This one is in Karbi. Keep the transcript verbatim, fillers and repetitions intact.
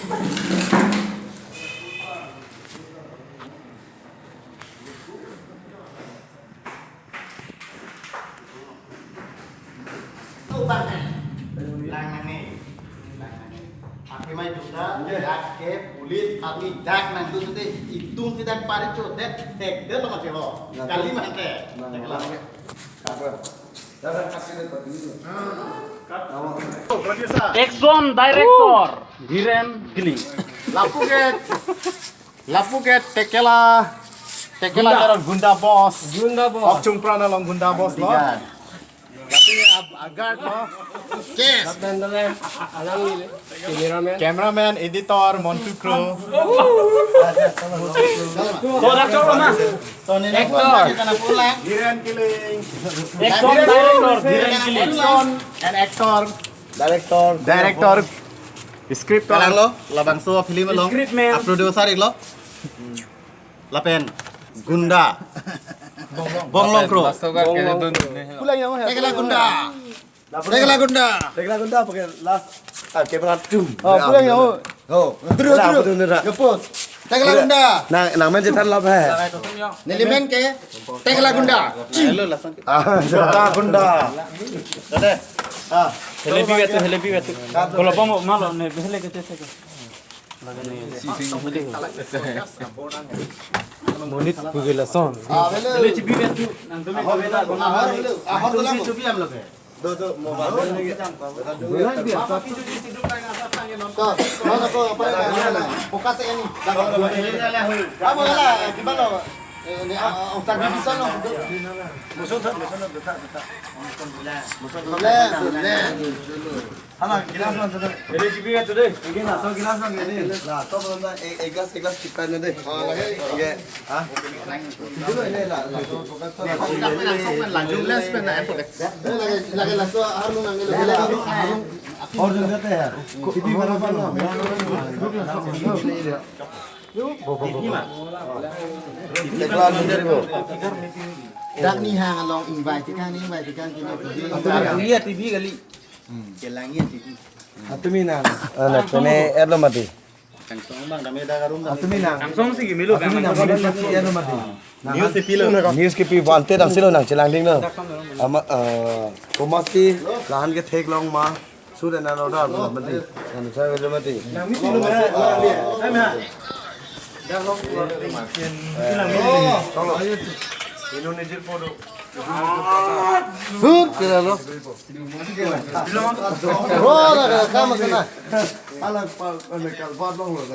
Lang nang ni. Lang nang ni. Akhir mai juga, dak ke police, army, dak nangtum te, itum si dak pari cho, dak tek de lo masih ho. Kali mante. Tek lang. Apa? Dak kan kasih dia berdiri. Action director Dhiren Killing. Lapu ke, lapu ke tekela, tekela Gunda. Gunda boss. Gunda boss. Okchung Prana along Gunda boss lo. Lapu ke ab-, a guard lo. Yes. Cameraman, editor, Montu Kro. So, dak chok lo ma. Actor. Dhiren Killing. Action director Dhiren Killing. Action and actor. Director. Director. Script. Kalang lo, labangso film along. Script man. A producer ik lo. Lapen Gunda. Bonglong Kro. Tekela Gunda. Tekela Gunda. Tekela Gunda pakai last. Ah, camera tum. Oh, pulang ya, oh. Oh, dulu, dulu. Gepus. Tekela Gunda. Nang, nang main cetan lap hai. Neli main ke. Tekela Gunda. Ah, Gunda. Gunda. Ada. Ah. Helebi wetu, helebi wetu. Kalau bom malu ne hele kete seke. Monit pugela son. Ah, hello. Ahor, hello. Ahor, hello. Do, do, mobile lagi. Bulan dia. Ko, ko, ko, apa ya? Fokus ini. Apa lah? Gimana? Eh, ini, ah, ah, Ustaz di sana. Musuh, musuh, musuh. Musuh, musuh. Hala, gilas man sudah. Ini cipi ya today. Ini laso gilas man ini. Laso belum dah, eh, eh, gelas, eh, gelas kita ini deh. Oh, lagi. Oke. Hah? Dulu ini lah, laso fokus tuh. Lagi, lagi laso harus nang ini. Harus nang ini ya. Cipi mana mana. Tekla dun dari bo. Dak ni hang along invite kan, invite kan kini. Iya T V kali. Kelang iya T V. Atumi nang. Anak kene erlo mati. Kangsong bang kami dak arum. Atumi nang. Kangsong si gimilu. Atumi nang. News kipi lo. News kipi wante dang silo nang chelang ding lo. Ama, eh, komasti lahan ke theklong ma. Sudah nang order lo mati. Kan saya lo mati. Indonesia podo. Sur kira lo. Bro, dah kena kamu kena. Alang pal, alang kalbar dong lo.